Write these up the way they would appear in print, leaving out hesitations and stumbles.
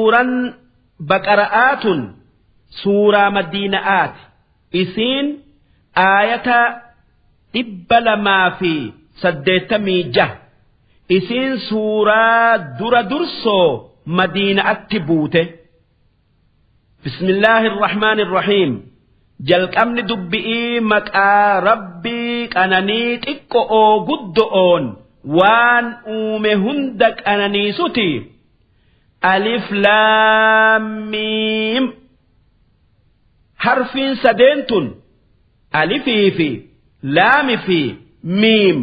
Suuraan Baqara'aatun suuraa Madiina'aati. Isiin aayata 286. Isiin suuraa dura dursoo Madiina'atti buute. Bismillaahi Irrahmaani Irrahiim. Jalqabni dubbi'ii maqaa Rabbii qananii xiqqo'oo guddo'oon waan uume hunda qananiisuti. Alif Laam Miim. Harfiin sadeen tun alifii fi laami fi miim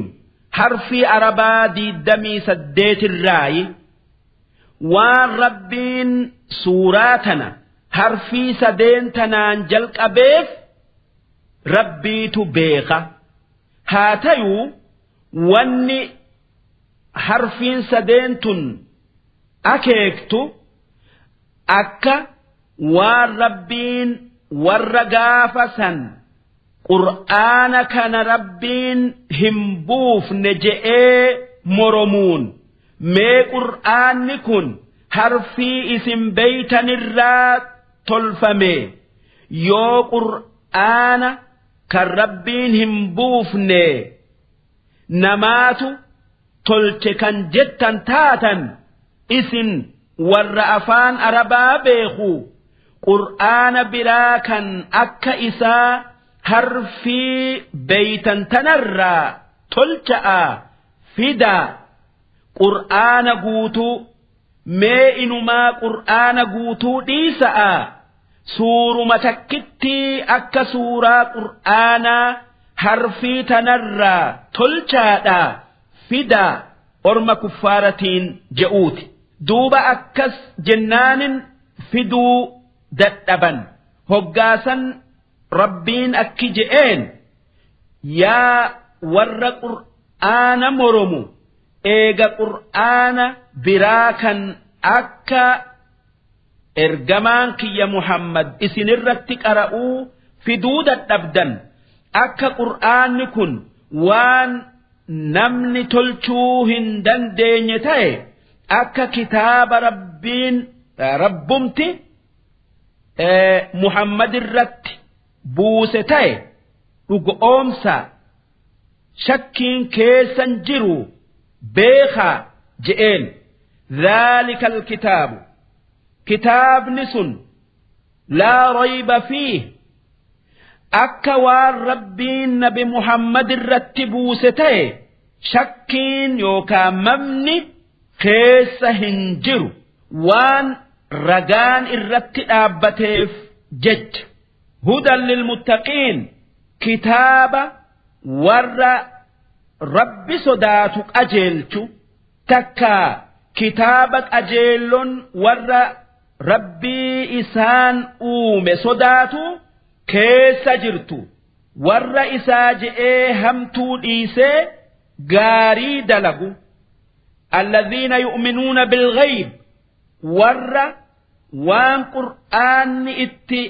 harfii arabaa 28 irraayi. Waan Rabbiin suuraa tana harfii sadeen tanaan jalqabeef Rabbiitu beeka. Haa tayuu wanni harfiin sadeen tun akeektu akka waan Rabbiin warra gaafa san Qur'aana kana Rabbiin hin buufne je'ee moromuun mee Qur'aanni kun harfii isin beeytanirraa tolfame yoo Qur'aana kan Rabbiin hin buufne namaatu tolche kan jettan taatan isin warra afaan arabaa beeku Qur'aana biraa kan akka isaa harfii beeytan tanarraa tolcha'a fidaa Qur'aana guutuu mee inumaa Qur'aana guutuu dhiisa'a suuruma takkittii akka suuraa Qur'aanaa harfii tanarraa tolchaadha fidaa orma kuffaaratiin je'uuti. Duuba akkas jennaanin fiduu dadhaban. Hoggaasan Rabbiin akki je'een yaa warra Qur'aana moromu eega Qur'aana biraa kan akka ergamaan kiyya Muhammad isinirratti qara'uu fiduu dadhabdan akka Qur'aanni kun waan namni tolchuu hin dandeenye ta'e akka kitaaba Rabbiin Rabbumti Muhammad irratti buuse ta'e dhugoomsa shakkiin keessan jiru beekaa je'een. Dhaalikal kitaabu kitaabni sun laa rayba fiih akka waan Rabbiin nabi Muhammad irratti buuse ta'e shakkiin yookaan mamni keessa hin jiru waan ragaan irratti dhaabbateef jecha. Hudan lilmuttaqiin kitaaba warra Rabbi sodaatu qajeelchu takka kitaaba qajeellon warra Rabbii isaan uume sodaatu keessa jirtu warra isaa je'ee hamtuu dhiisee gaarii dalagu. Alladhiina yu'minuuna bilghayb warra waan Qur'aanni itti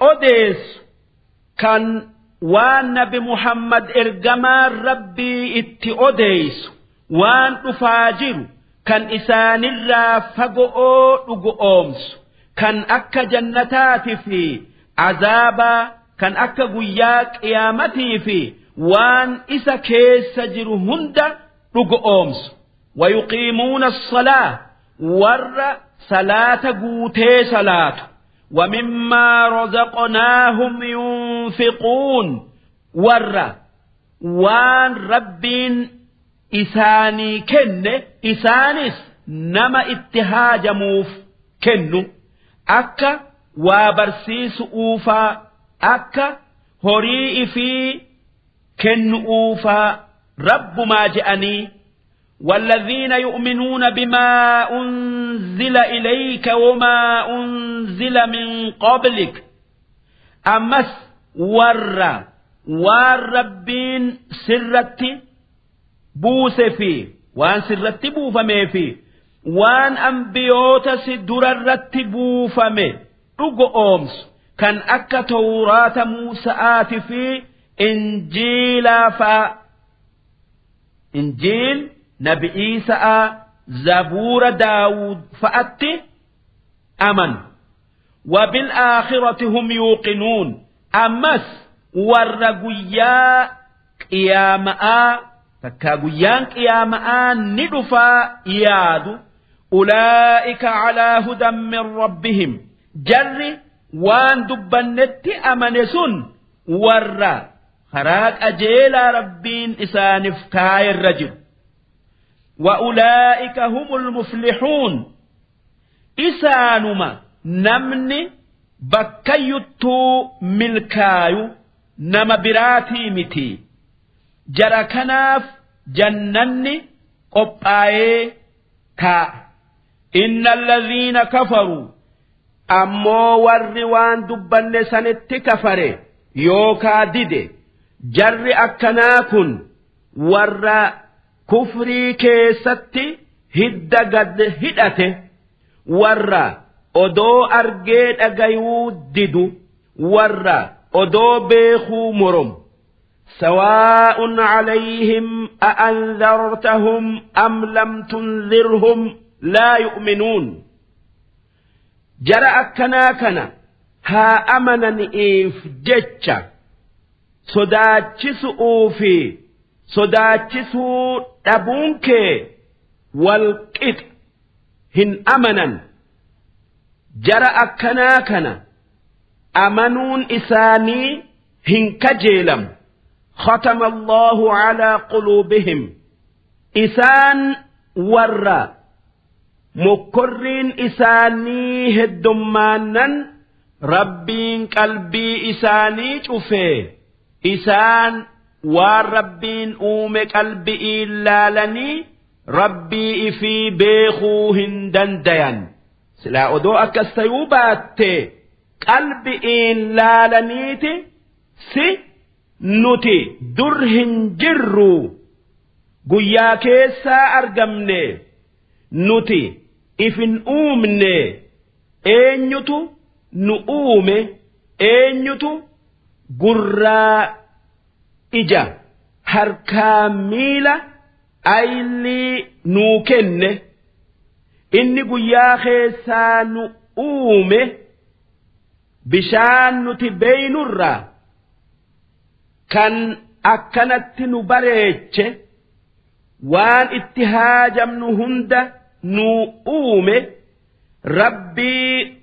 odeessu kan waan nabi Muhammad ergamaan Rabbii itti odeessu waan dhufaa jiru kan isaanirraa fago'oo dhugoomsu kan akka jannataati fi azaabaa kan akka guyyaa qiyaamatii fi waan isa keessa jiru hunda dhugoomsu. Wayuqiimuuna as-salaa warra salaata guutee salaatu. ومما رزقناهم ينفقون warra waan Rabbiin isaanii kenne isaanis nama itti haajamuuf kennu akka waa barsiisu'uufaa akka horii ifii kennu'uufaa Rabbumaa je'anii. والذين يؤمنون بما أنزل إليك وما أنزل من قبلك أمس ور والربين سرت بوس في وان سرت بوفمي في وان أنبيوت سدررت بوفمي أمس كان أكا توراة موسى آت في إنجيل إنجيل نبي إيسى زبور داود فأتي amanu. Wabil-aakhirati hum yuuqinuun, ammas warra guyyaa qiyaama'aa takkaa guyyaan qiyaama'aa ni dhufaa yaadu. Ulaa'ika calaa hudan min rabbihim, jarri waan dubbannetti amane sun warra karaa qajeelaa Rabbiin isaaniif kaayerra jiru. Wa ulaa'ika humul muflixuun, isaanuma namni bakkayyuttuu milkaayu nama biraatii miti. Jara kanaaf jannanni qophaayee taa'a. Inna alladhiina kafaruu, ammoo warri waan dubbanne sanitti kafare yookaa dide, jarri akkanaa kun warra kufrii keessatti hidda gad hidhate, warra odoo argee dhagayuu didu, warra odoo beekuu moromu. Sawaa'un calayhim a'anzartahum am lam tunzirhum laa yu'minuun. Jara akkanaa kana haa amanani'iif jecha sodaachisu'uu fi sodaachisuu dhabuun kee wal qixa, hin amanan. Jara akkanaa kana amanuun isaanii hin kajeelamu. Khatama Allahu calaa quluubihim, isaan warra mokkorriin isaanii heddummaannan Rabbiin qalbii isaanii cufee isaan waan Rabbiin uume qalbi'iin laalanii Rabbii ifii beekuu hin dandayan. Silaa odoo akkas tayuu baatte qalbi'iin laalaniiti si nuti dur hin jirru, guyyaa keessaa argamne, nuti ifin uumne, eenyutu nu uume, eenyutu gurraa, ija, harkaa, miila, aylii nuu kenne, inni guyyaa keessaa nu uume bishaan nuti beeynurraa kan akkanatti nu bareeche, waan itti haajamnu hunda nuu uume, Rabbii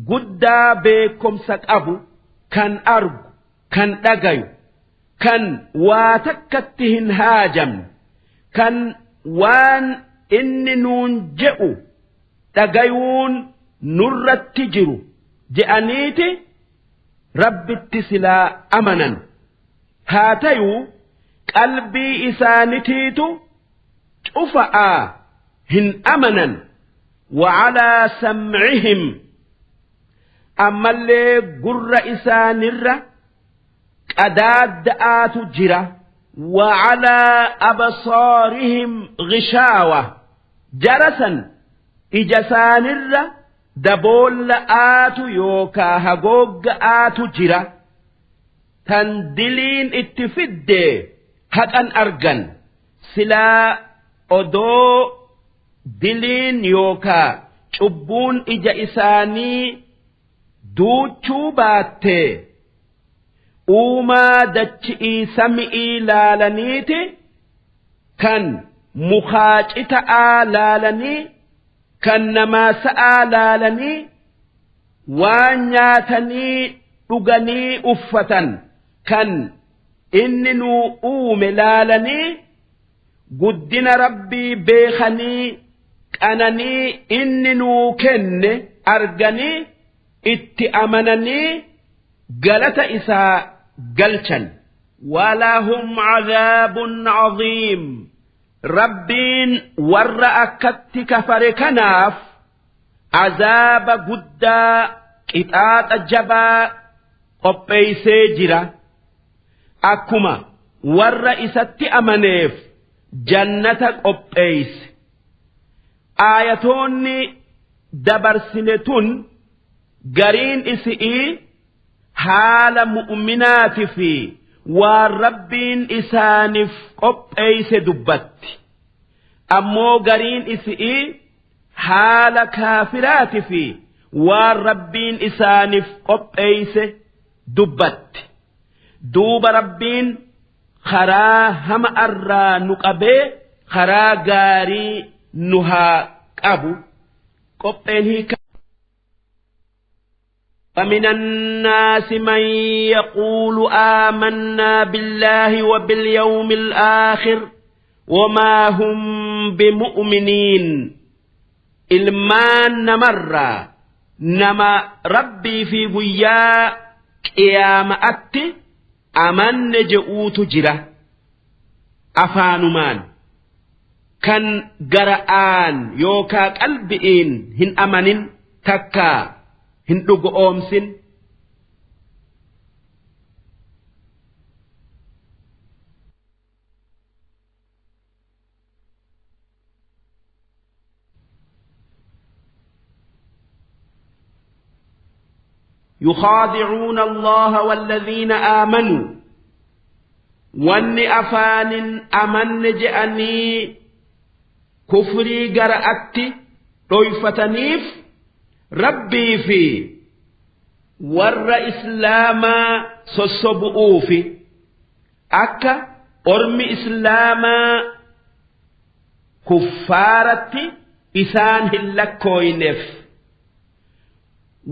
guddaa beekomsa qabu, kan argu, kan dhagayu, kan waa takkatti hin haajamne, kan waan inni nuun je'u dhagayuun nurratti jiru je'aniiti Rabbitti silaa amanan. Haa tayuu qalbii isaanitiitu cufa'aa hin amanan. Wa'alaa sam'ihim, ammallee gurra isaanirra qadaadda'aatu jira. Wa'alaa absaarihim ghishaawa, jara san ija isaanirra daboolla'aatu yookaa hagoogga'aatu jira, tan diliin itti fidde haqan argan. Silaa odoo diliin yookaa cubbuun ija isaanii duuchuu baattee uumaa dachi'ii sami'ii laalaniiti, kan mukaa cita'aa laalanii, kan namaa sa'aa laalanii, waan nyaatanii dhuganii uffatan kan inni nuu uume laalanii, guddina Rabbii beekanii, qananii inni nuu kenne arganii, itti amananii galata isaa galchan. Walahum cadaabun caziim, Rabbiin warra akkatti kafare kanaaf azaaba guddaa, qixaaxa jabaa qopheeysee jira, akkuma warra isatti amaneef jannata qopheeyse. Aayatoonni dabarsine tun gariin isi'ii haala mu'minaati fi waan Rabbiin isaaniif qopheeyse dubbatti. Ammoo gariin isi'ii haala kaafiraati fi Waan Rabbiin isaaniif qopheeyse dubbatti. Duuba Rabbiin karaa hama irraa nu qabee karaa gaarii nu haa qabu. Qopheen hiika. ومن الناس من يقول آمنا بالله وباليوم الآخر وما هم بمؤمنين. Ilmaan namarraa nama Rabbii fi guyyaa qiyaama'atti amanne je'uutu jira, afaanumaan, kan gara'aan yookaa qalbi'iin hin amanin takkaa hin dhugo'oomsin. يخادعون الله والذين آمنوا. Wanni afaanin amanne je'anii kufrii gara'atti dhoyfataniif Rabbii fi warra Islaamaa sossobu'uufi, akka ormi Islaamaa kuffaaratti isaan hin lakkooyneef.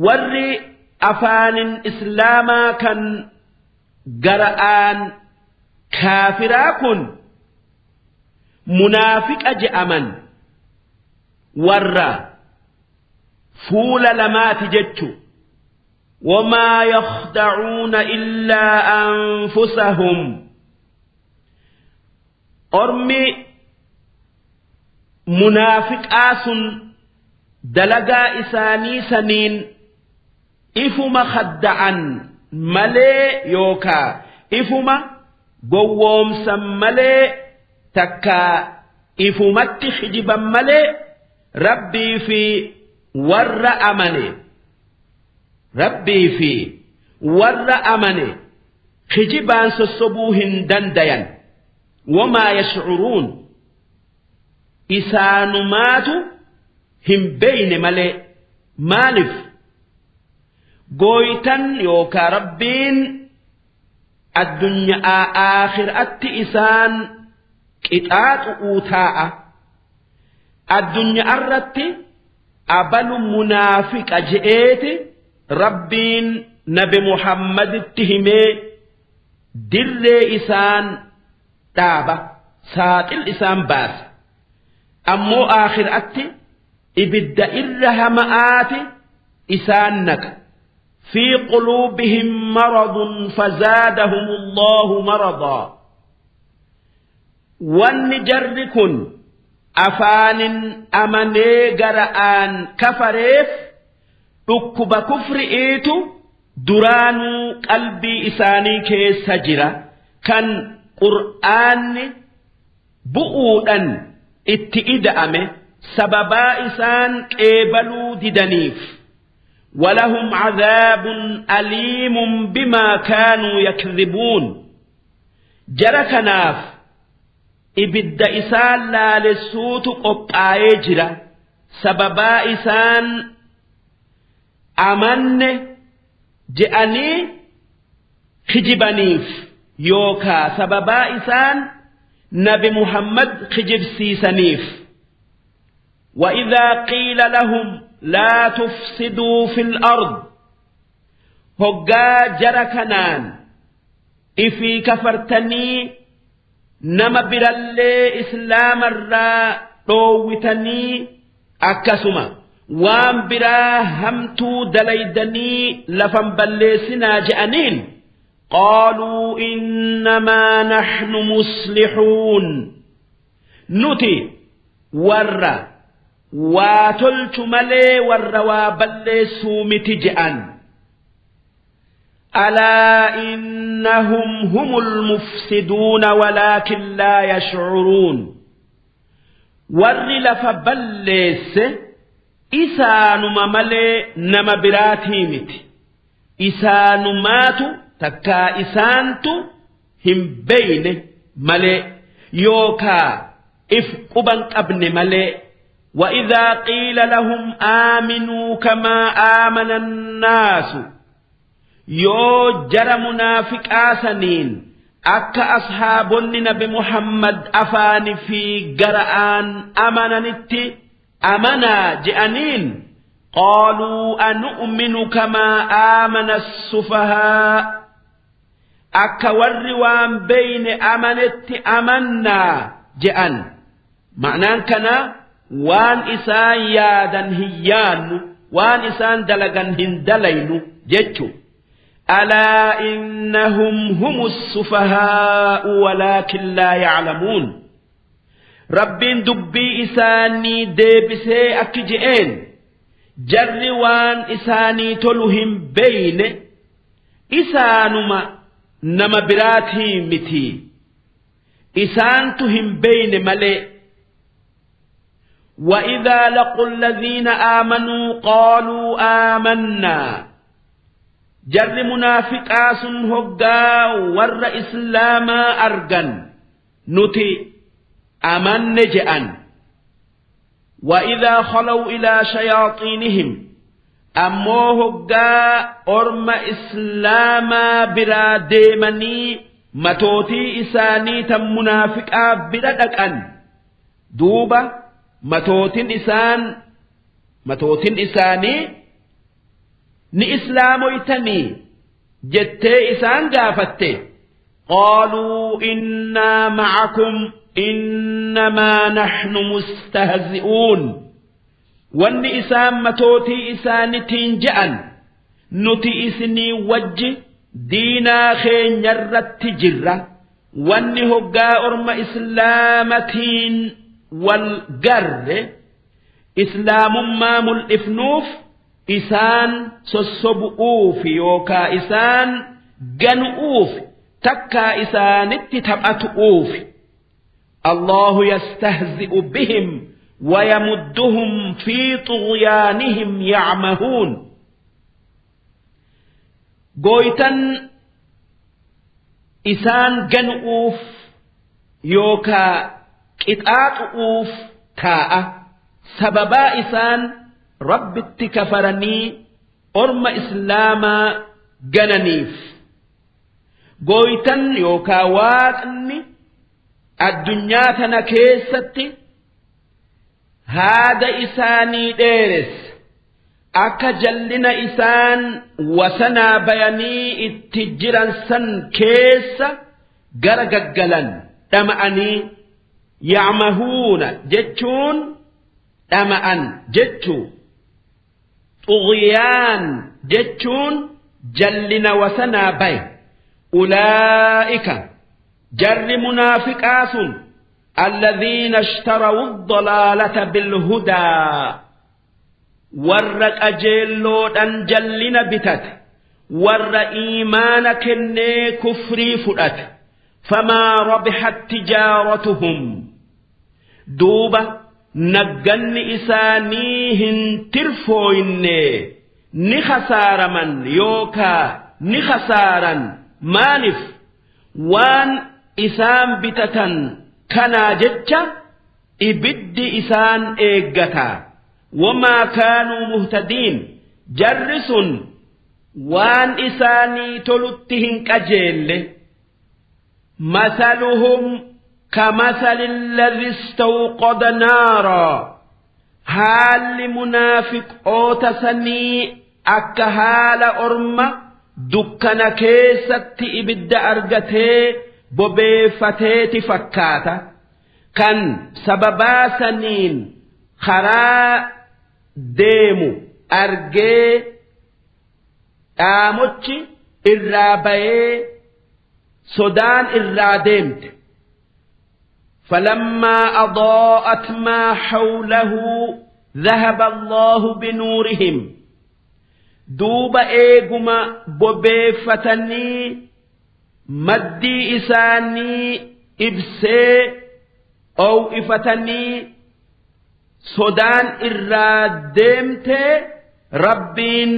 Warri afaanin Islaamaa kan gara'aan kaafiraa kun munaafiqa je'aman, warra fuula lamaati jechu. وما يخدعون إلا أنفسهم. Ormi munaafiqaa sun dalagaa isaanii saniin ifuma khadda'an malee yookaa ifuma gowwoomsan malee takkaa ifumatti hijiban malee Rabbii fi warra amane, Rabbii fi warra amane kijibaan sossobuu hin dandayan. وما يشعرون. Isaanumaatu hin beyne malee. Maalif? Gooytan yookaa Rabbiin addunyaa aakhiraatti isaan qixaaxu'uu taa'a. Addunyaa irratti abalu munaafiqa je'eeti Rabbiin Nabi Muhammaditti himee dirree isaan dhaaba, saaxil isaan baasa. Ammoo aakhiraatti ibidda irra hama'aati isaan naqa. في قلوبهم مرض فزادهم الله مرضا. Wanni jarri kun afaanin amanee gara'aan kafareef dhukkuba kufri'iitu duraanuu qalbii isaanii keessa jira, kan Qur'aanni bu'uudhan itti ida'ame sababaa isaan qeebaluu didaniif. ولهم عذاب أليم بما كانوا يكذبون. Jara kanaaf ibidda isaan laalessuutu qophaa'ee jira sababaa isaan amanne je'anii kijibaniif yookaa sababaa isaan Nabi Muhammad kijibsiisaniif. وإذا قيل لهم لا تفسدوا في الأرض. Hoggaa jara kanaan ifii kafartanii nama birallee Islaamarraa dhoowwitanii akkasuma waan biraa hamtuu dalaydanii lafan balleessinaa je'aniin, قالوا إنما نحن مصلحون. Nuti warra waa tolchu malee warra waa balleessuu miti je'an. ألا إنهم هم المفسدون ولكن لا يشعرون. Warri lafa balleesse isaanuma malee nama biraatii miti. Isaanumaatu takkaa isaantu hin beyne malee yookaa if quban qabne malee. وإذا قيل لهم آمنوا كما آمن الناس yoo jara munaafiqaa saniin akka ashaabonni nabi Muhammad afaani fi gara'aan amananitti amanaa je'aniin قالوا أنؤمن كما آمن السفهاء akka warri waan beyne amanetti amannaa je'an. Ma'naan kana waan isaan yaadan hin yaannu, waan isaan dalagan hin dalaynu jechu. ألا إنهم هم السفهاء ولكن لا يعلمون. Rabbiin dubbii isaanii deebisee akki je'een: jarri waan isaanii tolu hin beyne isaanuma, nama biraatii miti, isaantu hin beyne malee. وإذا لقوا الذين آمنوا قالوا آمنا. Jarri munaafiqaa sun hoggaa warra islaamaa argan nuti amanne je'an. وإذا خلوا إلى شياطينهم ammoo hoggaa orma islaamaa biraa deemanii matootii isaanii tan munaafiqaa bira dhaqan, duuba matootin isaanii ni islaamoytanii jettee isaan gaafatte, قالوا إنا معكم إنما نحن مستهزئون. Wanni isaan matootii isaanitiin je'an nuti isinii wajji diinaa keenyarratti jirra, wanni hoggaa orma islaamatiin wal garre islaamummaa mul'ifnuuf isaan sossobu'uuf yookaa isaan ganu'uuf takkaa isaanitti taphatu'uuf. الله يستهزئ بهم ويمدهم في طغيانهم يعمهون. Gooytan isaan ganu'uuf yookaa qixaaxu'uuf taa'a sababaa isaan rabbitti kafaranii orma islaamaa gananiif. Gooytan yookaa waaqni addunyaa tana keessatti haada isaanii dheeressa akka jallina isaan wasanaa bayanii itti jiran san keessa gara gaggalan dhama'anii. يعمهون jechuun dhama'an jechuu, طغيان jechuun jallina wasanaa baye. أولئك jarri munaafiqaa sun الذين اشتروا الضلالة بالهدى warra qajeelloodhan jallina bitate, warra iimaana kennee kufrii fudhate. فما ربحت تجارتهم duuba nagganni isaanii hin tirfooyne, ni khasaaraman yookaa ni khasaaran. Maaliif? Waan isaan bitatan kanaa jecha ibiddi isaan eeggata. وما كانوا مهتدين jarri sun waan isaanii tolutti hin qajeelle. مثلهم كمثل الذي استوقد نارا haalli munaafiqoota sanii akka haala orma dukkana keessatti ibidda argatee bobeeffateeti fakkaata, kan sababaa saniin karaa deemu argee dhaamochi irraa bayee sodaan irraa deemte. فلما أضاءت ما حوله ذهب الله بنورهم duuba eeguma bobeeffatanii maddii isaanii ibsee oo'ifatanii sodaan irraa deemte, rabbiin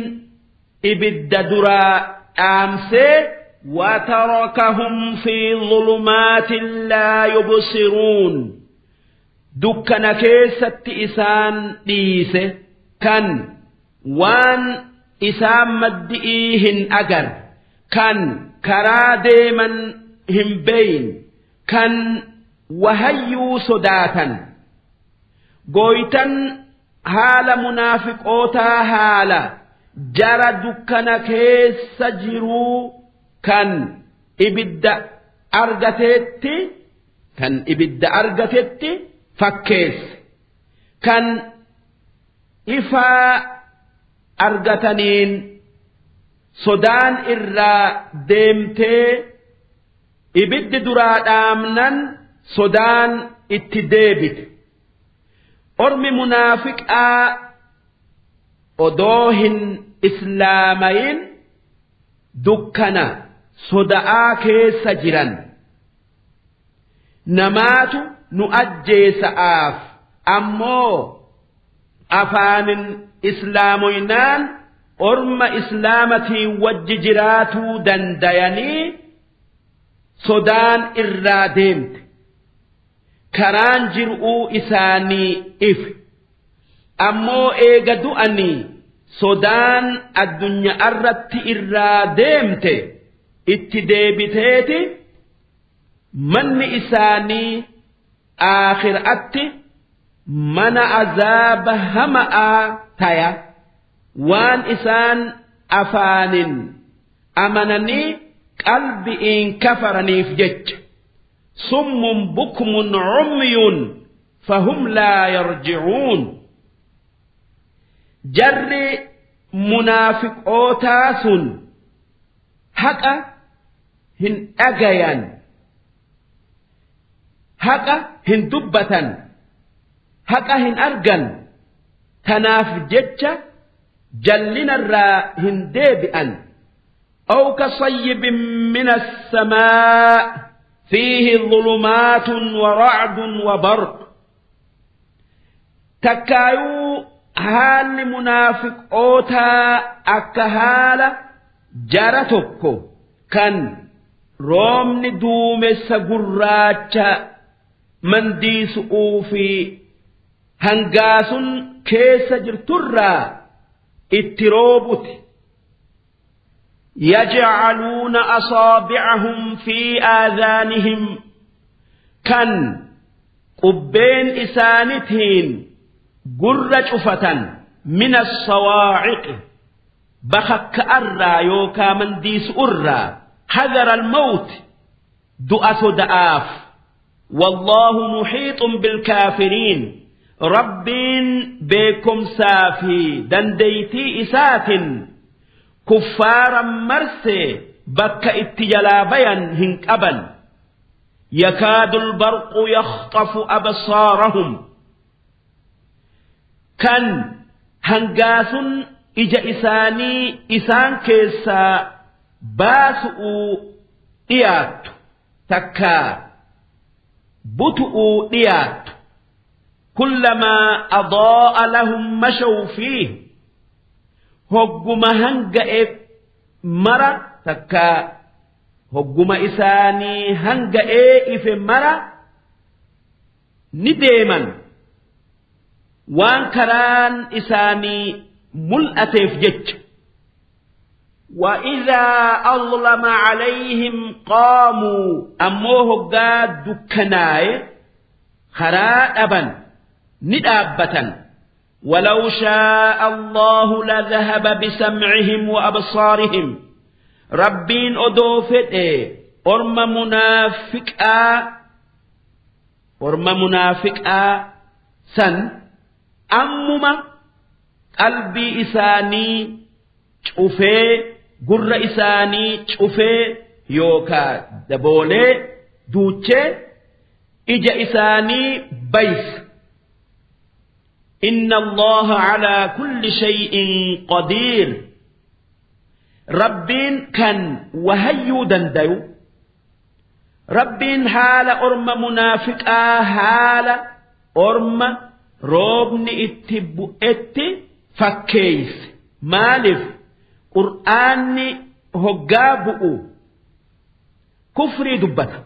ibidda duraa dhaamsee وتركهم في ظلمات لا يبصرون. Dukkana keessatti isaan dhiise kan waan isaan maddi'ii hin agar, kan karaa deeman hin beeyin, kan wahayyuu sodaatan. Gooytan haala munaafiqootaa haala jara dukkana keessa jiruu kan ibidda argateetti kan ibidda argatetti fakkeesse, kan ifaa argataniin sodaan irraa deemtee ibiddi duraa dhaamnan sodaan itti deebite. Ormi munaafiqaa odoo hin islaamayin dukkana soda'aa keessa jiran. Namaatu nu ajjeesa'aaf ammoo afaanin islaamoynaan orma islaamatiin wajji jiraatuu dandayanii sodaan irraa deemte. Karaan jir'uu isaanii ife. Ammoo eega du'anii sodaan addunyaarratti irraa deemte itti deebiteeti manni isaanii aakhiraatti mana azaaba hama'aa taya waan isaan afaanin amananii qalbi'iin kafaraniif jecha. Summun bukmun cumyun fahum laa yarji'uun. Jarri munaafiqootaa sun haqa hin dhagayan, haqa hin dubbatan, haqa hin argan. Tanaaf jecha jallinarraa hin deebi'an. Aw kasayyibin min assamaa fiihi dhulumaatun wa ra'dun wa barq. Takkaayuu haalli munaafiqootaa akka haala jara tokko kan roobni duumessa gurraacha mandiisu'uu fi hangaasun keessa jirturraa itti roobuti. Yaj'aluuna asaabi'ahum fi aadaanihim, kan qubbeen isaanitiin gurra cufatan, min assawaaciqi, bakakka'arraa yookaa mandiisu'urraa, hadara almawt, du'a soda'aaf. Wallaahu muhiixun bilkaafiriin. Rabbiin beekumsaa fi dandeeytii isaatin kuffaara marsee bakka itti jalaa bayan hin qaban. Yakaadu albarqu yakhxafu absaarahum, kan hangaasun ija isaanii isaan keessaa baasu'uu dhiyaattu takkaa butu'uu dhiyaattu. Kullamaa adaa'a lahum mashaw fiih, hogguma hanga'e mara takkaa hogguma isaanii hanga'ee ife mara ni deeman, waan karaan isaanii mul'ateef jecha. وإذا أظلم عليهم قاموا, ammoo hoggaa dukkanaaye karaa dhaban ni dhaabbatan. ولو شاء الله لذهب بسمعهم وأبصارهم. Rabbiin odoo fedhe orma munaafiqaa san ammuma qalbii isaanii cufee, gurra isaanii cufee yookaa daboolee duuchee ija isaanii baysa. إن الله على كل شيء قدير. Rabbiin kan wahayyuu dandayu. Rabbiin haala orma munaafiqaa haala orma roobni itti bu'etti fakkeeyse. Maaliif? Qur'aanni hoggaa bu'u kufrii dubbata.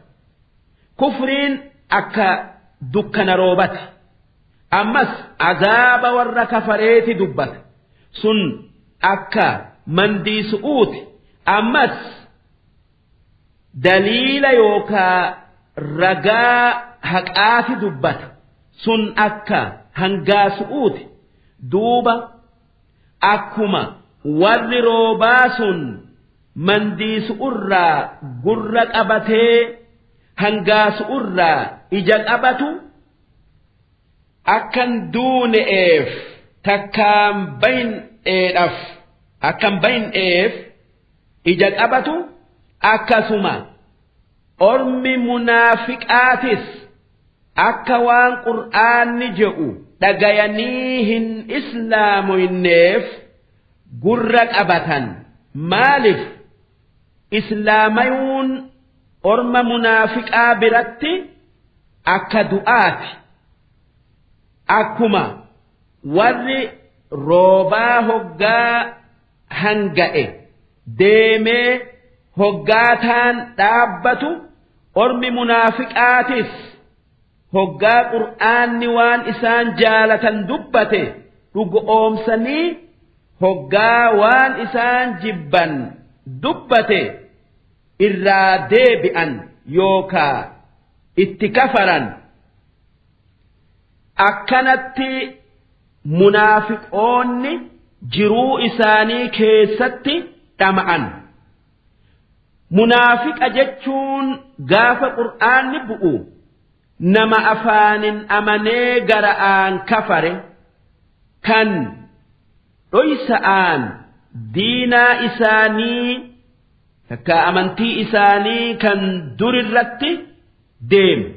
Kufriin akka dukkana roobati. Ammas azaaba warra kafareeti dubbata. Sun akka mandiisu'uuti. Ammas daliila yookaa ragaa haqaati dubbata. Sun akka hangaasu'uuti. Duuba akkuma warri roobaa sun mandiisu'urraa gurra qabatee hangaasu'urraa ija qabatu akkan duune'eef takkaan bayin'eedhaaf akkan bayin'eef ija qabatu akkasuma ormi munaafiqaatis akka waan qur'aanni je'u dhagayanii hin islaamoyneef gurra qabatan. Maaliif islaamayuun orma munaafiqaa biratti akka du'aati? Akkuma warri roobaa hoggaa hanga'e deemee hoggaataan dhaabbatu ormi munaafiqaatis hoggaa qur'aanni waan isaan jaalatan dubbate dhugoomsanii hoggaa waan isaan jibban dubbate irraa deebi'an yookaa itti kafaran. Akkanatti munaafiqoonni jiruu isaanii keessatti dhama'an. Munaafiqa jechuun gaafa qur'aanni bu'u nama afaanin amanee gara'aan kafare kan dhoysa'aan diinaa isaanii takka amantii isaanii kan durirratti deemu.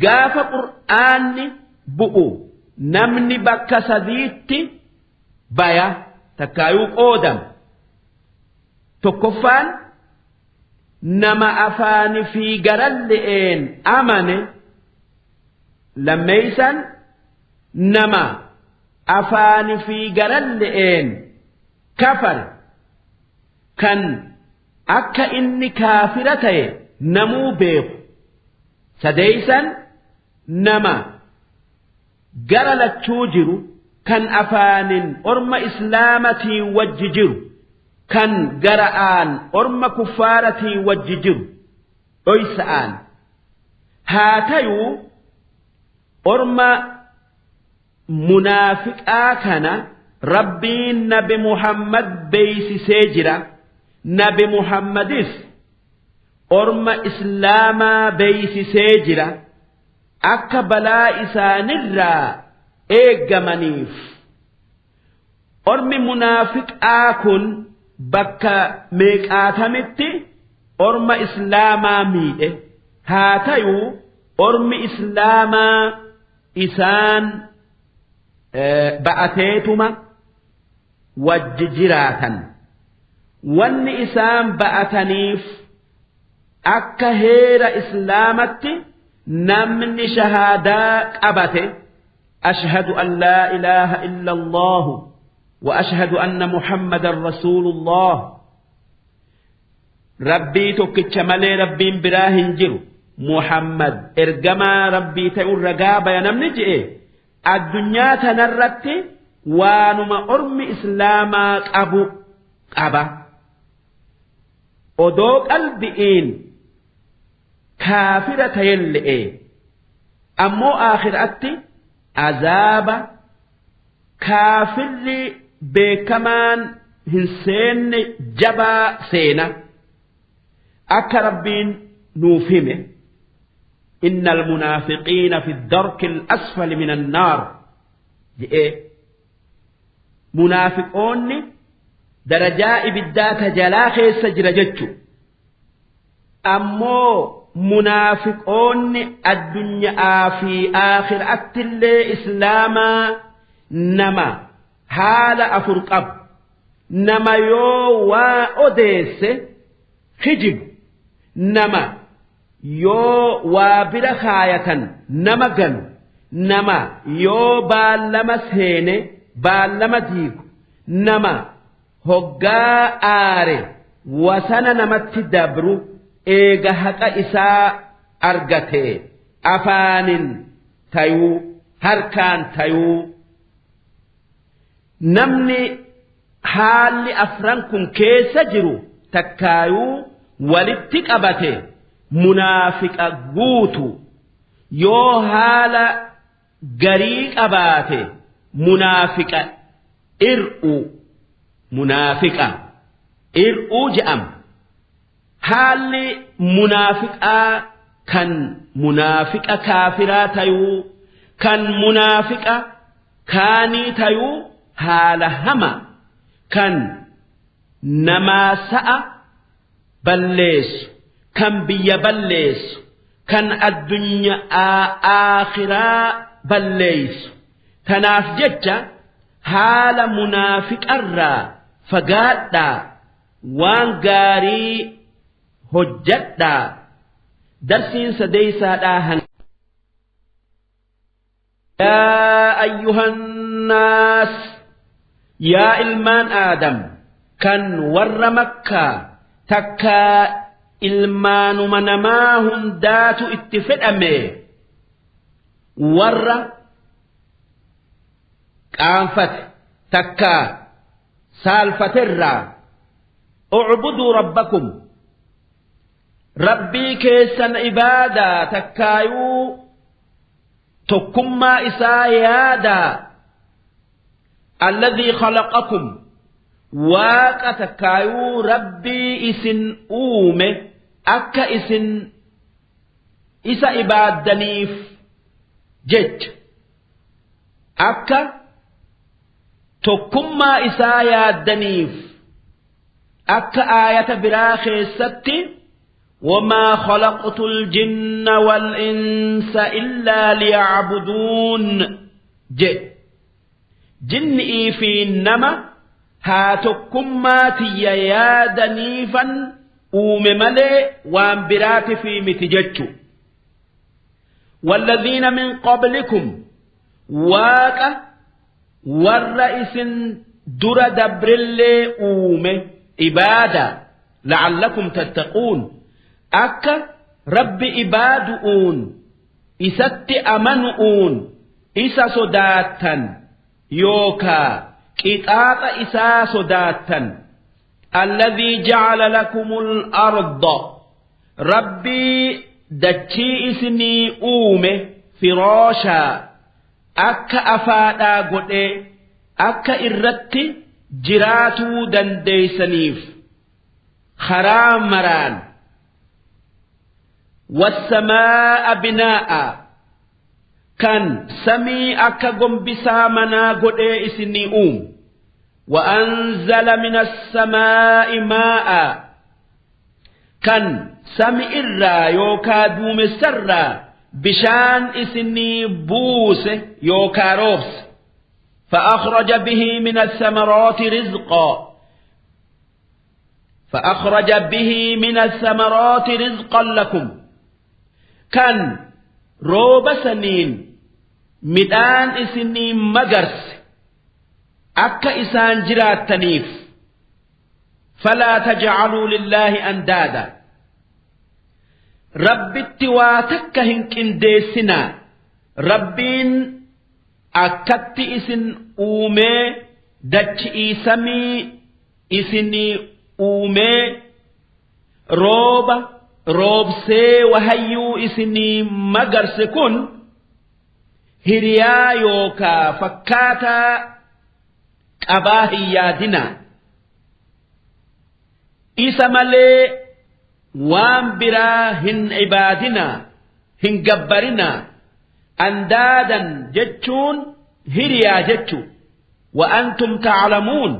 Gaafa qur'aanni bu'u namni bakka sadiitti baya takkaayuu qoodama. Tokkoffaan nama afaani fi garalle'een amane, lammeeysan nama afaani fi garalle'een kafare kan akka inni kaafira ta'e namuu beeku, sadeeysan nama gara lachuu jiru kan afaanin orma islaamatii wajji jiru kan gara'aan orma kuffaaratii wajji jiru dhoysa'aan. Haa tayuu orma munaafiqaa kana Rabbiin Nabi Muhammad beeysisee jira. Nabi Muhammadis orma islaamaa beeysisee jira akka balaa isaanirraa eeggamaniif. Ormi munaafiqaa kun bakka meeqaatamitti orma islaamaa miidhe. Haa tayuu ormi islaamaa isaan ba'ateetuma wajji jiraatan. Wanni isaan ba'ataniif akka heera islaamatti namni shahaadaa qabate ashhadu an laa ilaaha illa allahu wa ashhadu anna muhammadan rasuulullah, rabbii tokkicha malee rabbiin biraa hin jiru, Muhammad ergamaa rabbii ta'uun ragaa baya namni je'e addunyaa tanarratti waanuma ormi islaamaa qabu qaba. Odoo qalbi'iin kaafira ta'elle'e ammoo aakhiraatti azaaba kaafirri beekamaan hin seenne jabaa seena. Akka Rabbiin nuuf hime, innal munaafiqiina fi darkil asfali minan naar je'ee, munaafiqoonni darajaa ibiddaa tajalaa keessa jira jechu. Ammoo munaafiqoonni addunyaa fi aakhiraattillee islaamaa nama haala afur qabu. Nama yoo waa odeesse kijibu, nama yoo waa bira kaayatan nama ganu, nama yoo baallama seene baallama diigu, nama hoggaa aare wasana namatti dabru eega haqa isaa argate afaanin tayuu harkaan tayuu. Namni haalli afran kun keessa jiru takkaayuu walitti qabate munaafiqa guutu. Yoo haala garii qabaate munaafiqa ir'u, munaafiqa ir'uu je'ama. Haalli munaafiqaa kan munaafiqa kaafiraa tayuu, kan munaafiqa kaanii tayuu, haala hama kan namaa sa'a balleessu, kan biyya balleessu, kan addunyaa aakhiraa balleessu. Tanaaf jecha haala munaafiqarraa fagaadhaa, waan gaarii hojjadhaa. Darsiin sadeeysaadhaa han. Yaa ayyuhannaas, yaa ilmaan Aadam, kan warra Makkaa takkaa ilmaanuma namaa hundaatu itti fedhame, warra qaanfate takkaa saalfaterraa, ucbuduu rabbakum, Rabbii keessan ibaadaa takkaayuu tokkummaa isaa yaadaa. Alladhii khalaqakum, Waaqa takkaayuu Rabbii isin uume, akka isin isa ibaaddaniif jecha akka tokkummaa isaa yaaddaniif. Akka aayata biraa keessatti, wamaa khalaqtul jinna wal insa illaa liya'buduun jedhe. Jinni'ii fi nama haa tokkummaa tiyya yaadaniifan uume malee waan biraatifi miti jechu. Walladhiina min qablikum, Waaqa warra isin dura dabrillee uume ibaada, la'allakum tattaquun, akka Rabbi ibaadu'uun, isatti amanu'uun isa sodaattan yookaa qixaaxa isaa sodaattan. Alladhii ja'ala lakumul arda, Rabbii dachii isinii uume, firaashaa, akka afaadhaa godhee akka irratti jiraatuu dandeeysaniif karaa maraan. Wassamaa'a binaa'a, kan samii akka gombisaa manaa godhee isinii uumu. Wa'anzala mina samaa'i maa'a, kan sami irraa yookaa duumessarraa bishaan isinii buuse yookaa roobse. فأخرج به من الثمرات رزقا فأخرج به من الثمرات رزقا لكم، kan rooba saniin midhaan isinii magarse akka isaan jiraattaniif. فلا تجعلوا لله أندادا, Rabbitti waa takka hin qindeessinaa. Rabbiin akkatti isin uumee, dachi'ii samii isinii uumee, rooba roobsee, wahayyuu isinii magarse kun hiriyaa yookaa fakkaataa qabaa hin yaadinaa. Isa malee waan biraa hin ibaadinaa, hin gabbarinaa. أندادا jechuun hiriyaa jechu. وأنتم تعلمون,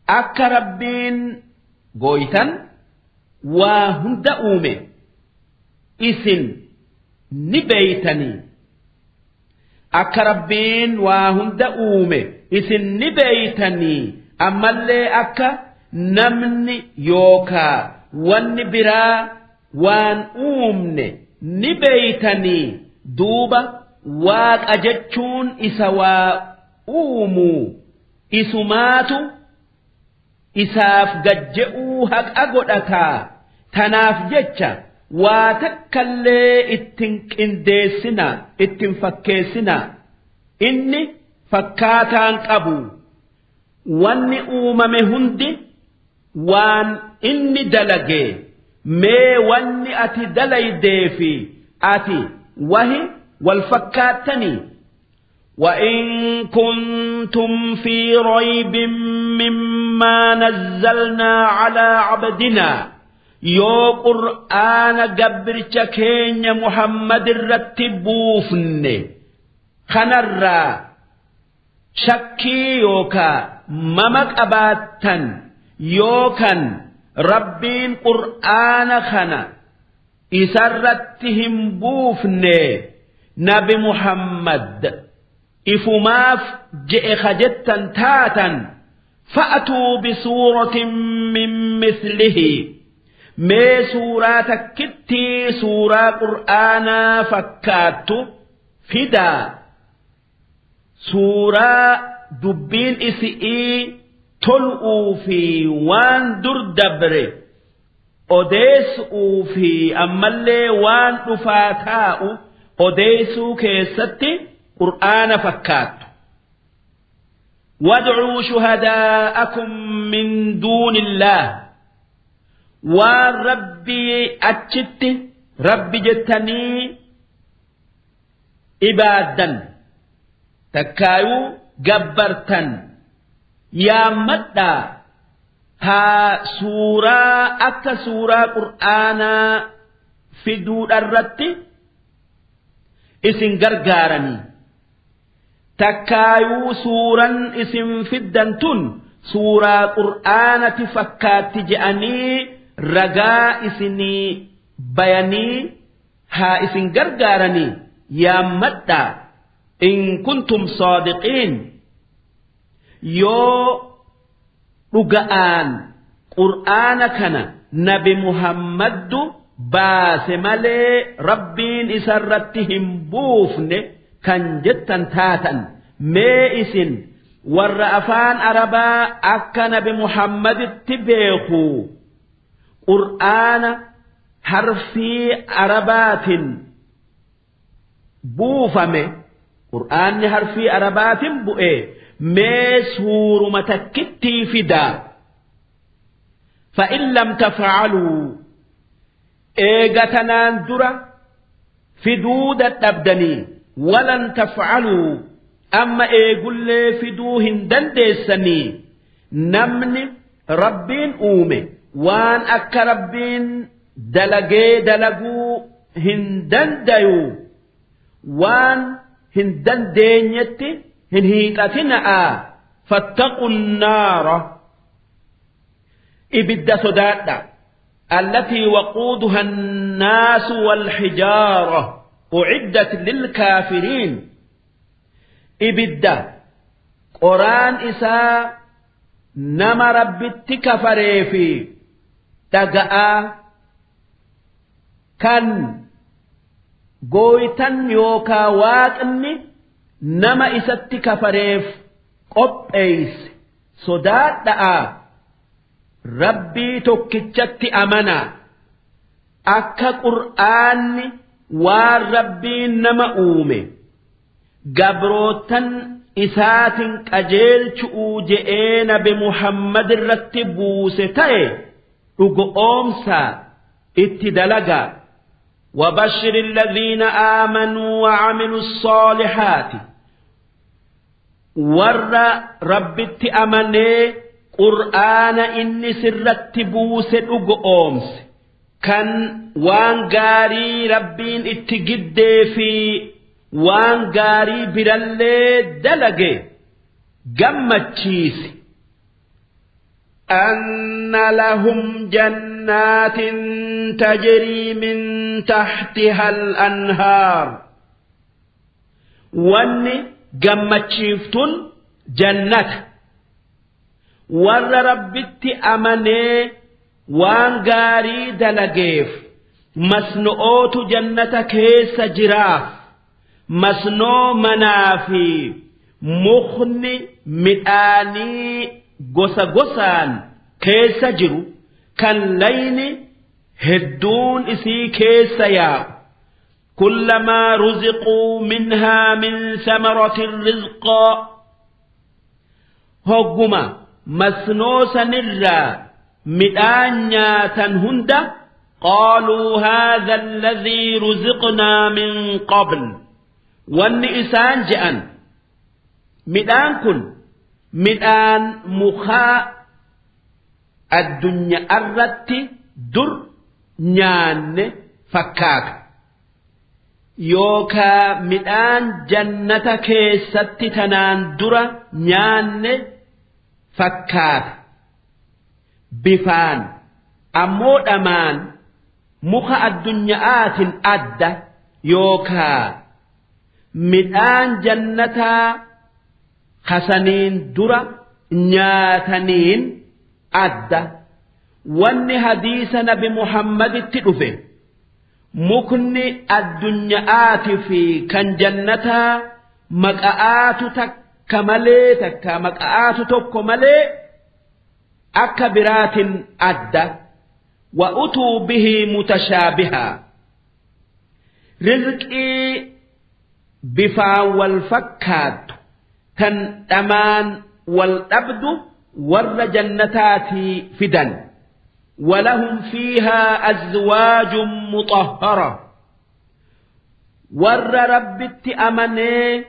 akka Rabbiin gooytan waa hunda uume isin ni beeytanii. Akka Rabbiin waa hunda uume isin ni beeytanii, ammallee akka namni yookaa wanni biraa waan uumne ni beeytanii. Duuba Waaqa jechuun isa waa uumuu, isumaatu isaaf gajje'uu haqa godhataa. Tanaaf jecha Waa takkallee ittin qindeessinaa, ittin fakkeessinaa. Inni fakkaataan qabu. Wanni uumame hundi waan inni dalage. Mee wanni ati dalaydee fi ati wahi wal fakkaattanii? وإن كنتم في ريب مما نزلنا على عبدنا yoo qur'aana gabricha keenya Muhammad irratti buufne kanarraa shakkii yookaa mama qabaattan, yookan Rabbiin qur'aana kana isarratti hin buufne, nabi Muhammad ifumaaf je'e kajettan taatan, فأتوا بسورة من مثله, mee suuraa takkittii suuraa qur'aanaa fakkaattu fidaa. Suuraa dubbiin isi'ii tol'uu fi waan dur dabre odeessuu fi ammallee waan dhufaa taa'u odeessuu keessatti qur'aana fakkaattu. وادعوا شهداءكم من دون الله, waan Rabbii achitti Rabbi jettanii ibaaddan takkaayuu gabbartan yaammadhaa, haa suuraa akka suuraa qur'aanaa fiduudharratti isin gargaaranii, takkaayuu suuran isin fiddan tun suuraa qur'aanati fakkaatti je'anii ragaa isinii bayanii haa isin gargaaranii yaammadhaa, إن كنتم صادقين, yoo dhuga'aan qur'aana kana nabi Muhammaddu baase malee Rabbiin isarratti hin buufne kan jettan taatan. Mee isin warra afaan Arabaa akka nabi Muhammaditti beeku qur'aana harfii Arabaatiin buufame, qur'aanni harfii Arabaatiin bu'e, mee suuruma takkittii fidaa. فإن لم تفعلوا, eega tanaan dura fiduu dadhabdanii, ولن تفعلوا, amma eegullee fiduu hin dandeessanii. Namni Rabbiin uume waan akka Rabbiin dalagee dalaguu hin dandayu. Waan hin dandeenyetti hin hiixatina'a. فاتقوا النار, ibidda sodaadha, التي وقودها الناس والحجارة أعدت للكافرين, ibidda qoraan isaa nama Rabbitti kafaree fi dhaga'aa kan gooytan yookaa Waaqni nama isatti kafareef qopheeyse sodaadha'a. Rabbii tokkichatti amanaa. Akka qur'aanni waan Rabbiin nama uume gabrootan isaatiin qajeelchu'uu je'ee nabi Muhammad irratti buuse ta'e dhugo oomsaa itti dalagaa. وبشر الذين آمنوا وعملوا الصالحات, warra Rabbitti amanee qur'aana inni sirratti buuse dhugo oomse, kan waan gaarii Rabbiin itti giddee fi waan gaarii birallee dalage gammachiisi. أن لهم جنات تجري من تحتها الأنهار, wanni gammachiiftun jannata warra Rabbitti amanee waan gaarii dalageef masno'ootu jannata keessa jiraaf, masnoo manaa fi mukni midhaanii gosa gosaan keessa jiru kan layni Hedduun isii keessa yaa'u. Kullamaa ruziquu minhaa min samaratin rizqaa. Hogguma masnoo sanirraa midhaan nyaatan hunda qaaluu haadha alladhii ruziqnaa min qabl. Wanni isaan je'an midhaan kun midhaan mukaa addunyaa irratti dur nyaanne fakkaata. Yookaa midhaan jannata keessatti tanaan dura nyaanne fakkaata. Bifaan ammoo dhamaan muka addunyaatiin adda yookaa midhaan jannataa hasaniin dura nyaataniin adda. Wanni hadiisa nabi Muhammaditti dhufe mukni addunyaati fi kan jannataa maqa'aatu takka malee takka maqa'aatu tokko malee akka biraatin adda. Wa utuu bihi mutashaabihaa. Rizqii bifaan wal fakkaattu tan dhamaan wal dhabdu warra jannataatii fidan. ولهم فيها أزواج مطهرة. ور ربت أمني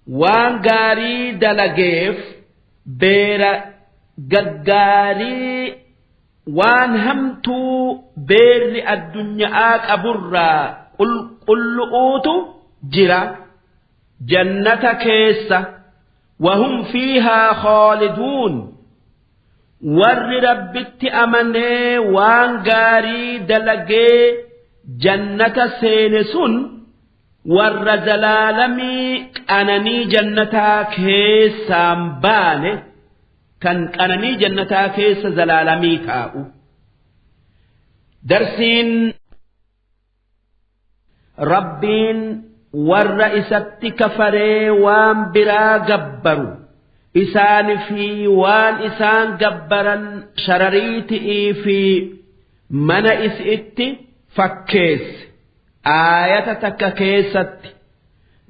وان غاري دلقيف بير غاري وان همتو بير الدنيا أبرا قل أوتو جرا جنة كيسة وهم فيها خالدون. Warri rabbitti amanee waan gaarii dalagee jannata seene sun warra zalaalamii qananii jannataa keessaan baane kan qananii jannataa keessa zalaalamii taa'u. Darsiin Rabbiin warra isatti kafaree waan biraa gabbaru isaanii fi waan isaan gabbaran sharariitii fi mana isitti fakkeesse aayata takka keessatti.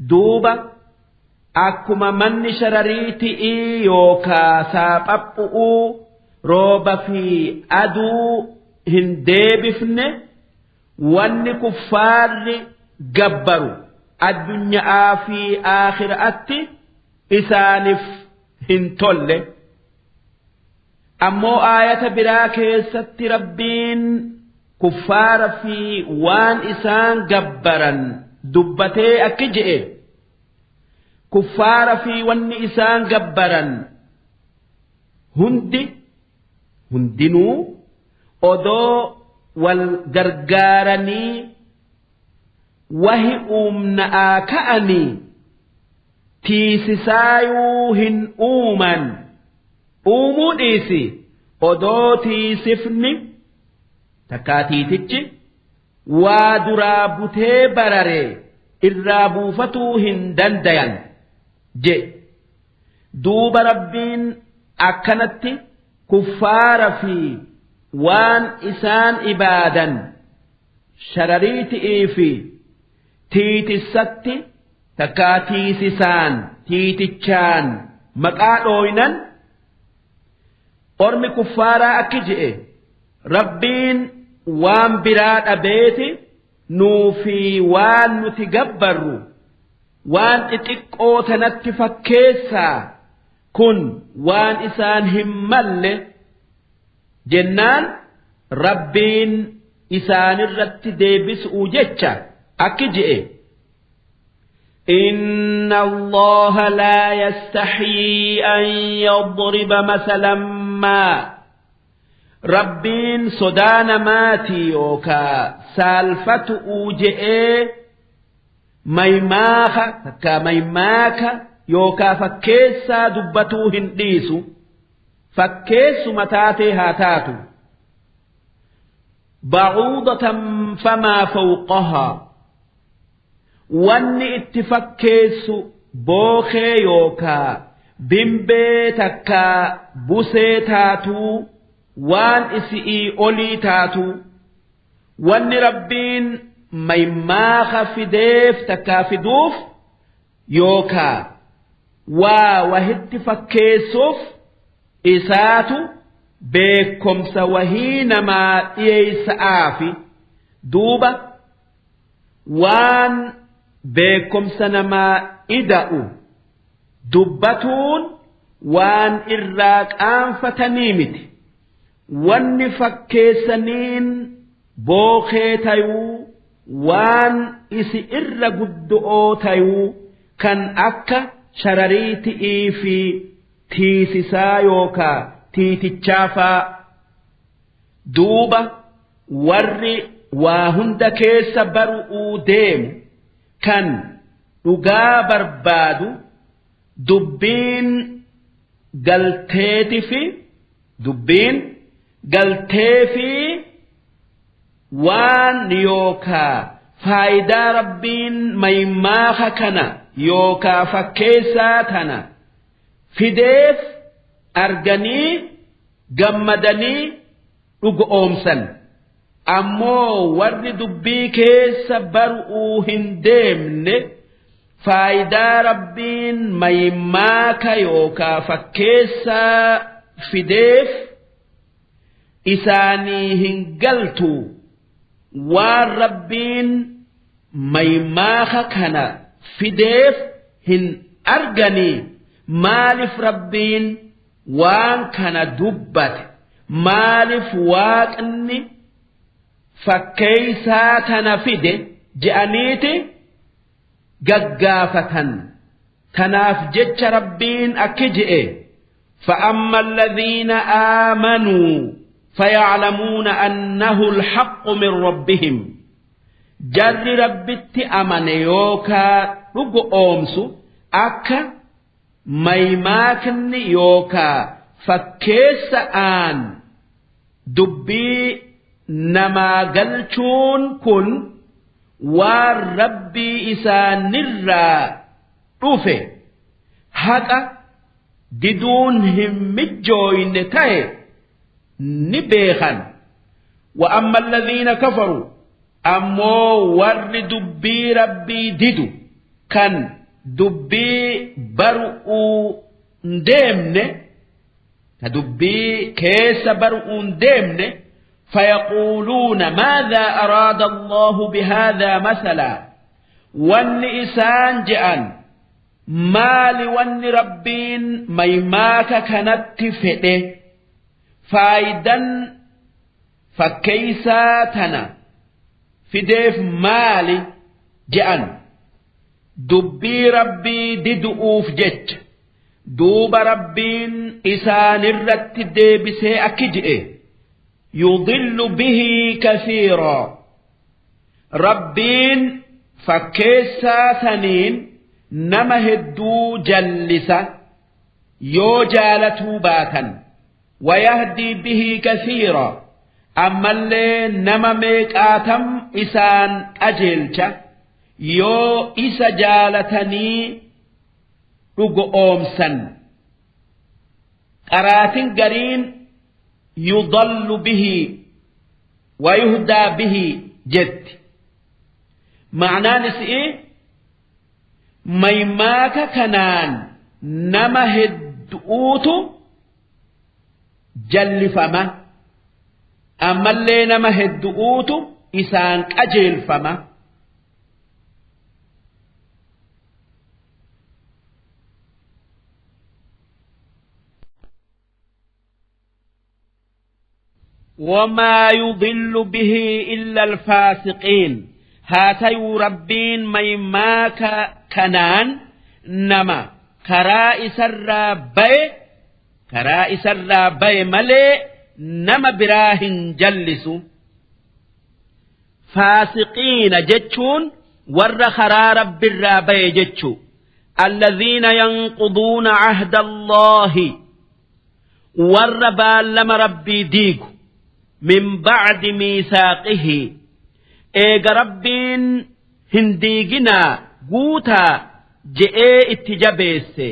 Duuba akkuma manni sharariitii yookaa saaphaphuu rooba fi aduu hin deebifne wanni kuffaarri gabbaru addunyaa fi aakhiraatti isaaniif hin tolle. Ammoo aayata biraa keessatti Rabbiin kuffaara fi waan isaan gabbaran dubbatee akki je'e. Kuffaara fi wanni isaan gabbaran hundi hundinuu odoo wal gargaaranii wahi uumna'aa ka'anii tiisisaayuu hin uuman. Uumuu dhiisi odoo tiisifni takkaa tiitichi waa duraa butee bararee irraa buufatuu hin dandayan je. Duuba Rabbiin akkanatti kuffaara fi waan isaan ibaadan sharariitii fi tiitissatti takkaa tiisisaan tiitichaan maqaa dhooynan ormi kuffaaraa akki je'e Rabbiin waan biraa dhabeeti nuufi waan nuti gabbarru waan xixiqqoo tanatti fakkeessaa kun waan isaan hin malle jennaan Rabbiin isaanirratti deebisuu jecha akki je'e. إن الله لا يستحيي أن يضرب مثلا ما. ربين صدان ماتي يوكا سالفة أوجئ ميماخ تكا ميماك يوكا فكيسا دبتو هنديسو فكيس متاتي هاتاتو بعوضة فما فوقها. Wanni itti fakkeessu bookee yookaa bimbee takkaa busee taatuu waan isi'ii olii taatuu. Wanni Rabbiin maymaaha fideef takkaa fiduuf yookaa waa wahitti fakkeessuuf isaatu beekkomsa wahii namaa dhiyeeysa'aafi duuba waan beekkomsa namaa ida'u dubbatuun waan irraa qaanfatanii miti. Wanni fakkeessaniin bookee tayuu waan isi irra guddo'oo tayuu kan akka sharariiti'ii fi tiisisaa yookaa tiitichaafaa. Duuba warri waa hunda keessa baru'uu deemu kan dhugaa barbaadu dubbiin galteeti fi dubbiin galteefi waan yookaa faayidaa Rabbiin maymaaha kana yookaa fakkeessaa tana fideef arganii gammadanii dhugoomsan. Ammoo warri dubbii keessa baru'uu hin deemne faayidaa Rabbiin maymaaka yookaa fakkeessaa fideef isaanii hin galtu. Waan Rabbiin maymaaha kana fideef hin arganii maalif Rabbiin waan kana dubbate, maalif Waaqni fakkeeysaa tana fide je'aniiti gaggaafatan. Tanaaf jecha Rabbiin akki je'e: فأما الذين آمنوا فيعلمون أنه الحق من ربهم. Jarri Rabbitti amane yookaa dhugoomsu akka maymaakni yookaa fakkeessa'aan dubbii namaa galchuun kun waan Rabbii isaanirraa dhufe haqa diduun hin mijjooyne ta'e ni beekan. وأما الذين كفروا ammoo warri dubbii Rabbii didu kan dubbii baru'uu hin deemne, ka dubbii keessa baru'uu hin deemne, فيقولون ماذا أراد الله بهذا مثلا. Wanni isaan je'an maali? Wanni Rabbiin maymaaka kanatti fedhe, faayidan fakkeeysaa tana fideef maali je'an dubbii Rabbii didu'uuf jecha. Duuba Rabbiin isaanirratti deebisee akki je'e: يضل به كثيرا. Rabbiin fakkeessaa saniin nama hedduu jallisa yoo jaalatuu baatan, ويهدي به كثيرا. Ammallee nama meeqaatam isaan qajeelcha yoo isa jaalatanii dhugoomsan. Qaraatin gariin يضل به ويهدى به jetti. Ma'naan isii maymaaka kanaan nama hedduutu jallifama, ammallee nama hedduutu isaan qajeelfama. وما يضل به إلا الفاسقين. Haa tayuu Rabbiin maymaaka kanaan nama karaa isarraa baye malee nama biraa hin jallisu. Faasiqiina jechuun warra karaa Rabbirraa baye jechuu. الذين ينقضون عهد الله, warra baallama Rabbii diigu, من بعد ميثاقه, eega Rabbiin hin diiginaa guutaa je'ee itti jabeesse.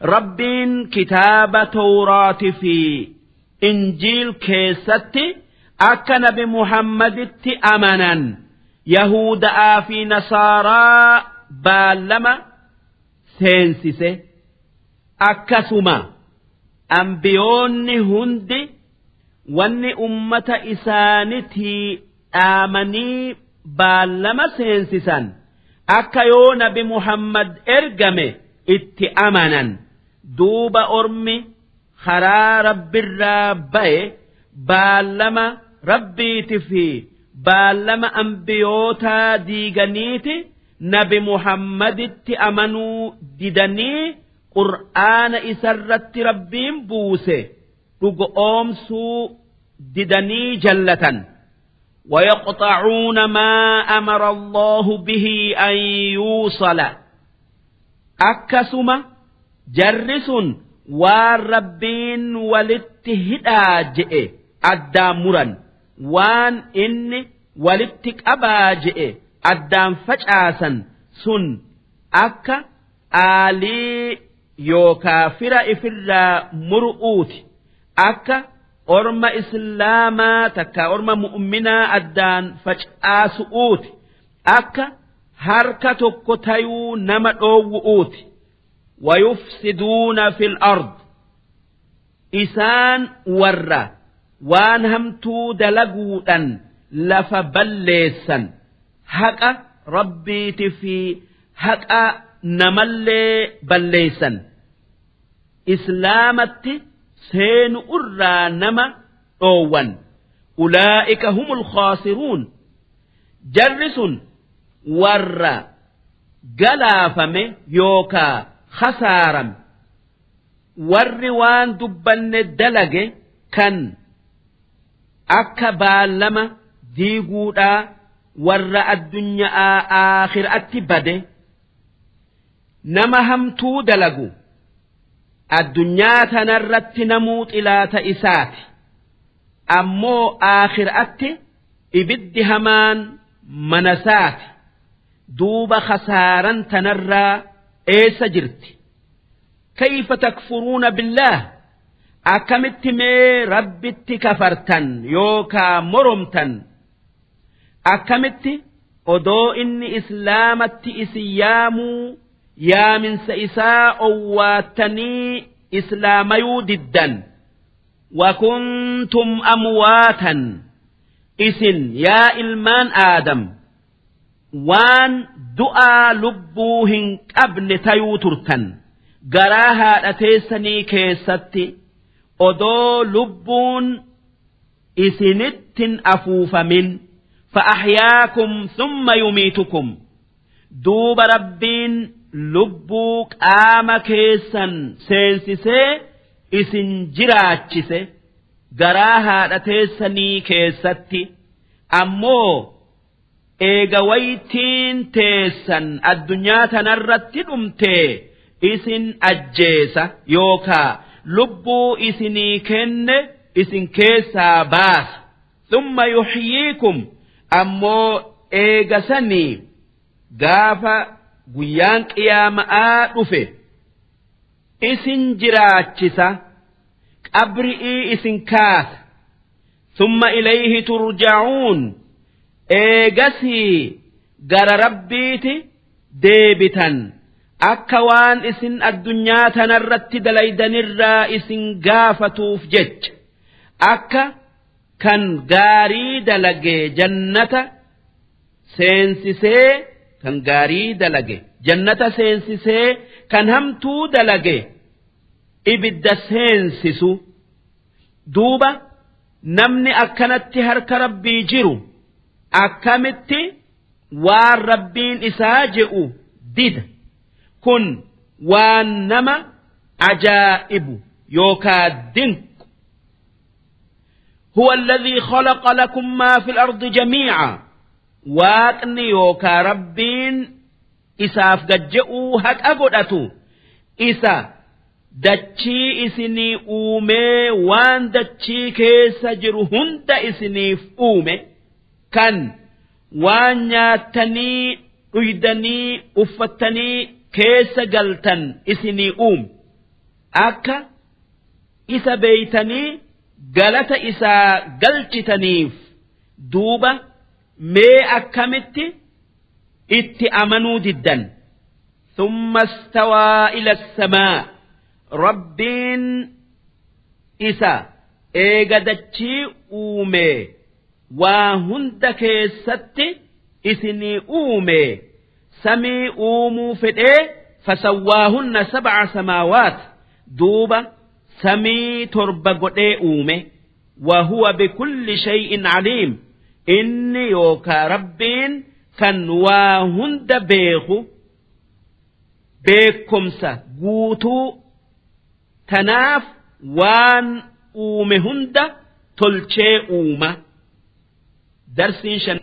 Rabbiin kitaaba Tawraati fi Injiil keessatti Akka nabi Muhammaditti amanan Yahuda'aa fi Nasaaraa baallama seensise. Akkasuma ambiyoonni hundi wanni ummata isaanitii dhaamanii baallama seensisan akka yoo nabi Muhammad ergame itti amanan. Duuba ormi karaa Rabbirraa baye baallama Rabbiiti fi baallama ambiyootaa diiganiiti nabi Muhammaditti amanuu didanii Qur'aana isarratti Rabbiin buuse dhugoomsuu didanii jallatan. ويقطعون ما أمر الله به أن يوصل. Akkasuma jarri sun waan Rabbiin walitti hidhaa je'e addaan muran, waan inni walitti qabaa je'e addaan facaasan. Sun akka aalii yookaa fira ifirraa muru'uuti, akka orma Islaamaa takka orma mu'minaa addaan facaasu'uuti, akka harka tokko tayuu nama dhoowwu'uuti. ويفسدون في الأرض. Isaan warra waan hamtuu dalaguudhan lafa balleessan, haqa Rabbiiti fi haqa namallee balleessan, Islaamatti seenu irraa nama dhoowwan. أولئك هم الخاسرون. Jarri sun warra galaafame yookaa khasaarame. Warri waan dubbanne dalage kan akka baallama diiguudhaa warra addunyaa aakhiraatti bade. Nama hamtuu dalagu addunyaa tanarratti namuu xilaata isaati, ammoo aakhiraatti ibiddi hamaan manasaati. Duuba khasaaran tanarraa eessa jirti? كيف تكفرون بالله. Akkamitti mee Rabbitti kafartan yookaa moromtan? Akkamitti odoo inni Islaamatti isin yaamuu yaaminsa isaa owwaattanii Islaamayuu diddan? وكنتم أمواتا. Isin yaa ilmaan Aadam waan du'aa lubbuu hin qabne tayuu turtan garaa haadha teessanii keessatti odoo lubbuun isinittin afuufamin. فأحياكم ثم يميتكم. Duuba Rabbiin lubbuu qaama keessan seensisee isin jiraachise garaa haadha teessanii keessatti. Ammoo eega waytiin teessan addunyaa tanarratti dhumtee isin ajjeesa yookaa lubbuu isinii kenne isin keessaa baasa. ثم يحييكم. Ammoo eega sanii gaafa guyyaan qiyaama'aa dhufe isin jiraachisa, qabri'ii isin kaasa. ثم إليه ترجعون. Eegasii gara Rabbiiti deebitan akka waan isin addunyaa tanarratti dalaydanirraa isin gaafatuuf jecha, akka kan gaarii dalage jannata seensisee, kan gaarii dalage jannata seensisee, kan hamtuu dalage ibidda seensisu. Duuba namni akkanatti harka Rabbii jiru akkamitti waan Rabbiin isaa je'u dida? Kun waan nama ajaa'ibu yookaa dinqu. هو الذي خلق لكم ما في الأرض جميعا. Waaqni yookaa Rabbiin isaaf gajje'uu haqa godhatu isa dachii isinii uumee waan dachii keessa jiru hunda isiniif uume, kan waan nyaattanii, dhuydanii, uffattanii keessa galtan isinii uume, akka isa beeytanii. Galata isaa galchitaniif duuba mee akkamitti itti amanuu diddan? Thumma istawaa ila samaa. Rabbiin isa eega dachii uumee waa hunda keessatti isinii uumee samii uumuu fedhee, fasawwaahunna sab'a samaawaat, duuba samii torba godhee uume. Wahuwa bikulli shay'in caliim, inni yookaa Rabbiin kan waa hunda beeku beekomsa guutuu, tanaaf waan uume hunda tolchee uuma. Darsiin shan.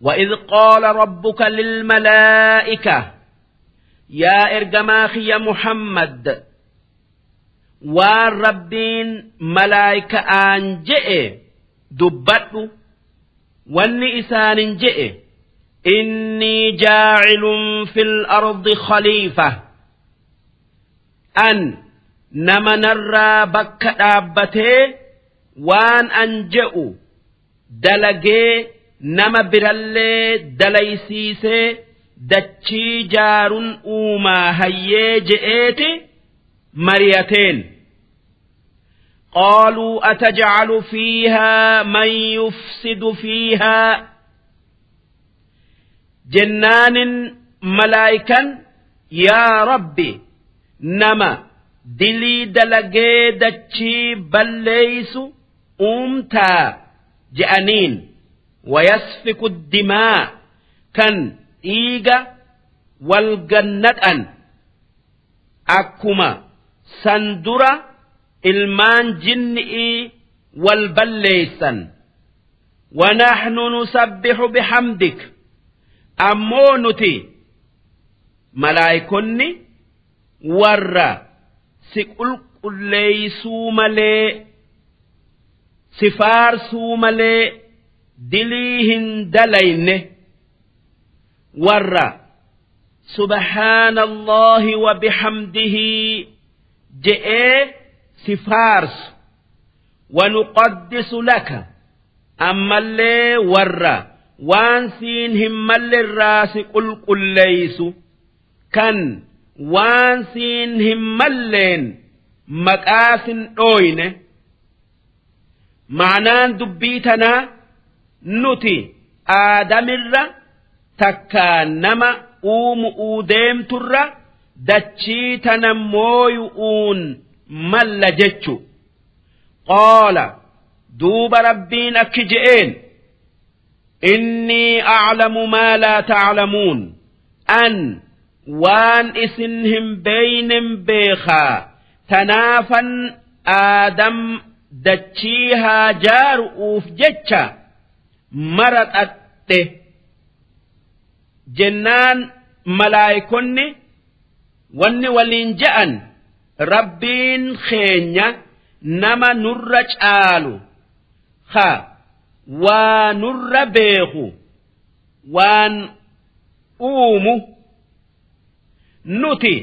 وإذ قال ربك للملائكة، يا إرجماخي يا محمد، waan Rabbiin malaayika'aan je'e dubbadhu. Wanni isaanin je'e: إني جاعل في الأرض خليفة، an nama narraa bakka dhaabbatee waan an je'u dalagee nama birallee dalaysiisee dachii jaarun uumaa hayyee je'eeti mari'ateen. قالوا أتجعل فيها من يفسد فيها jennaan malaayikan, yaa Rabbi, nama dilii dalagee dachii balleeysu uumtaa je'aniin. ويسفك الدماء, kan dhiiga wal gannaqan, akkuma san dura ilmaan jinni'ii wal balleeysan. ونحن نسبح بحمدك, ammoo nuti malaayikonni warra si qulqulleeysuu malee, si faarsuu malee dilii hin dalayne, warra سبحان الله وبحمده je'ee si faarsu. ونقدس لك, ammallee warra waan siin hin mallerraa si qulqulleeysu, kan waan siin hin malleen maqaa sin dhooyne. Ma'anaan dubbii tanaa, nuti Aadamirra takkaa nama uumu'uu deemturra dachii tana mooyu'uun malla jechu. قال, duuba Rabbiin akki je'een: إني أعلم ما لا تعلمون, an waan isin hin beeynen beekaa, tanaafan Aadam dachii haa jaaru'uuf jecha mara xaxxe. Jennaan malaayikonni wanni waliin je'an: Rabbiin keenya nama nurra caalu, ha waa nurra beeku, waan uumu. Nuti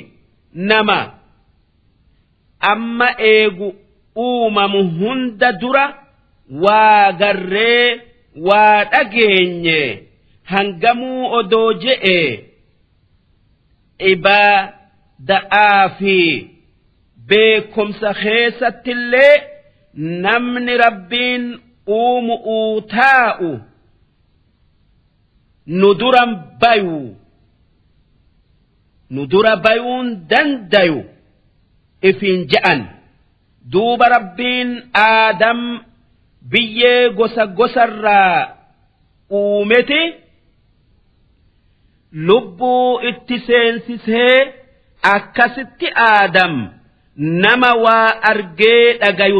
nama amma eegu uumamu hunda dura waa garree waa dhageenye hangamuu odoo je'e ibaada'aa fi beekumsa keessattillee namni Rabbiin uumu'uu taa'u nu duran bayuu, nu dura bayuun dandayu ifiin je'an. Duuba Rabbiin Aadam biyyee gosa gosarraa uumeti lubbuu itti seensisee, akkasitti Aadam nama waa argee dhagayu.